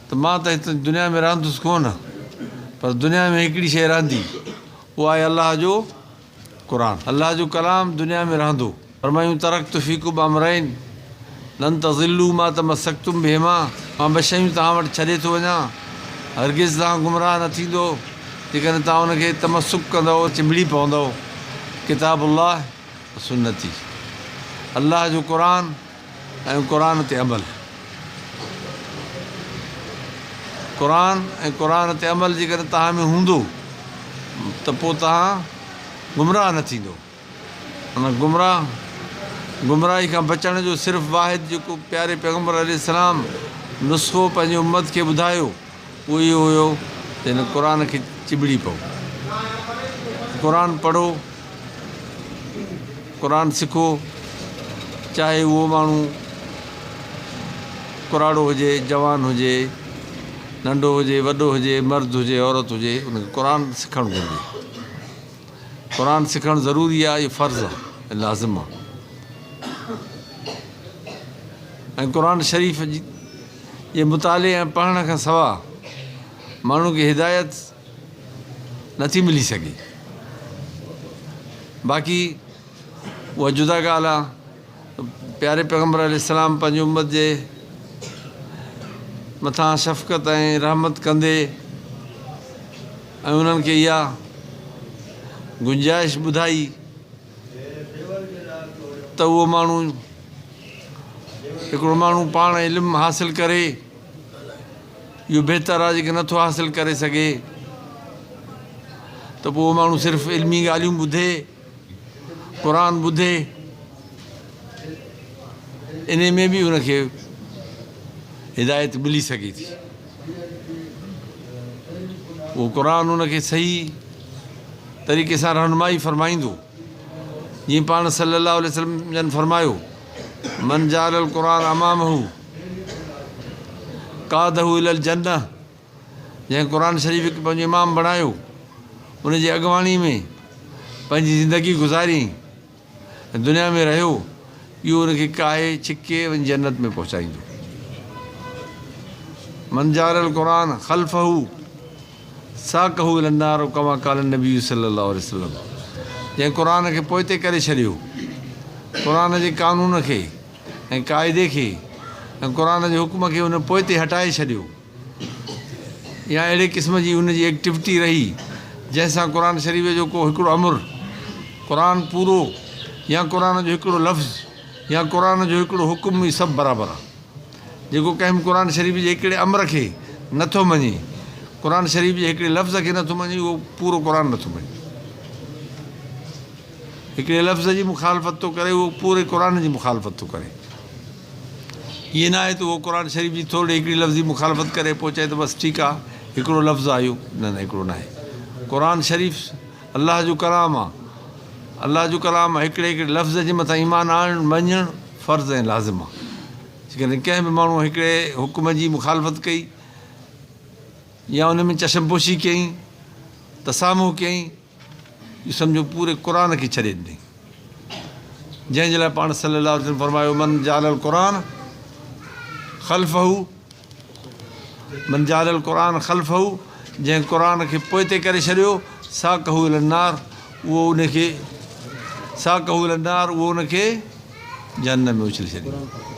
ته مان ته هت دنيا ۾ رهندس ڪونه پر دنيا ۾ هڪڙي شيء رهندي اها آهي الله جو قرآن. الله جو ڪلام دنيا ۾ رهندو. فرمايون ترڪت فيڪم امرين لن تضلوا ما تمسڪتم بهما مان ٻه شيون توهان وٽ ڇڏي ٿو وڃان هرگز توهان گمراهه نه ٿيندو جيڪڏهن توهان ان کي تمسڪ ڪندؤ چنبڙي پوندؤ ڪتاب الله و سنتي الله جو قرآن ۽ قرآن تي عمل. قرآن ۽ قرآن تي عمل جيڪڏهن توهان ۾ هوندو ته پوء توهان گمراهه نه ٿيندو. ان گمراهه گمراهي کان بچڻ جو صرف واحد جيڪو پياري پيغمبر عليه السلام نسخو پنهنجي امت کي ٻڌايو اهو اهو هيو ته هن قرآن کي چنبڙي پئو، قرآن پڙهو، قرآن سکو، چاهي اهو ماڻهو ڪراڙو هجي، جوان هجي، ننڍو هجي، وڏو هجي، مرد هجي، عورت هجي، ان کي قرآن سکڻ گهرجي. قرآن سکڻ ضروري آهي، اهو فرض آهي ۽ لازم آهي ۽ قرآن شريف جي جي مطالعي ۽ پڙهڻ کان سوا ماڻهو کي هدايت نٿي ملي سگهي. باقي اها جدا ڳالهه آهي ته پياري پيغمبر عليه السلام پنهنجي امت جي مٿان شفقت ۽ رحمت ڪندي ۽ انهن کي اها گنجائش ٻڌائي ته اهو ماڻهو هڪڙو ماڻهو پاڻ علم حاصل ڪري اهو بهتر آهي جيڪي نٿو حاصل ڪري سگهي ته پوء اهو ماڻهو صرف علمي ڳالهيون ٻڌي قرآن ٻڌي ان ۾ به ان کي هدايت ملي سگهي ٿي اهو قرآن ان کي صحيح طريقي سان رهنمائي فرمائيندو جيئن پاڻ صلي الله عليه وسلم جن فرمايو من جعل القرآن امامه قاده الى الجنه جنهن قرآن شريف کي پنهنجو امام بڻايو ان جي اڳواڻي ۾ پنهنجي زندگي گذاري ۽ دنيا ۾ رهيو اهو ان کي ڪاهي ڇڪي وڃي جنت ۾ پهچائيندو من جعل القرآن خلفه ساقه الي النار او ڪما قال النبي صلي الله عليه وسلم جنهن قرآن کي پوئتي ڪري ڇڏيو قرآن جي قانون کي ۽ قاعدي کي ۽ قرآن جي حڪم کي ان پوئتي هٽائي ڇڏيو يا اهڙي قسم جي ان جي ايڪٽيوٽي رهي جنهن سان قرآن شريف جو ڪو هڪڙو امر قرآن پورو يا قرآن جو هڪڙو لفظ يا قرآن جو هڪڙو حڪم هي سڀ برابر آهي جيڪو ڪنهن به قرآن شريف جي هڪڙي امر کي نٿو مڃي، قرآن شريف جي هڪڙي لفظ کي نٿو مڃي، اهو پورو قرآن نٿو مڃي. هڪڙي لفظ جي مخالفت ٿو ڪري، اهو پوري قرآن جي مخالفت ٿو ڪري. ائين نه آهي ته اهو قرآن شريف جي ٿورڙي هڪڙي لفظ جي مخالفت ڪري پوء چئي ته بس ٺيڪ آهي هڪڙو لفظ آهي اهو. نه نه هڪڙو ناهي. قرآن شريف الله جو ڪلام آهي. الله جو ڪلام هڪڙي هڪڙي لفظ جي مٿان ايمان آڻڻ مڃڻ فرض ۽ لازم آهي. جيڪڏهن ڪنهن به ماڻهوء هڪڙي حڪم جي مخالفت ڪئي يا ان ۾ چشم پوشي ڪيائين، تسامح ڪيائين، اهو سمجهو پوري قرآن کي ڇڏي ڏنائين. جنهن جي لاء پاڻ صلي الله عليه وسلم فرمايو، من جعل القرآن خلفه من جعل القرآن خلفه جنهن قرآن کي پوئتي ڪري ڇڏيو، ساقه الي النار اهو ان کي ساقه الي النار اهو ان کي جهنم ۾ اڇلي ڇڏيندو.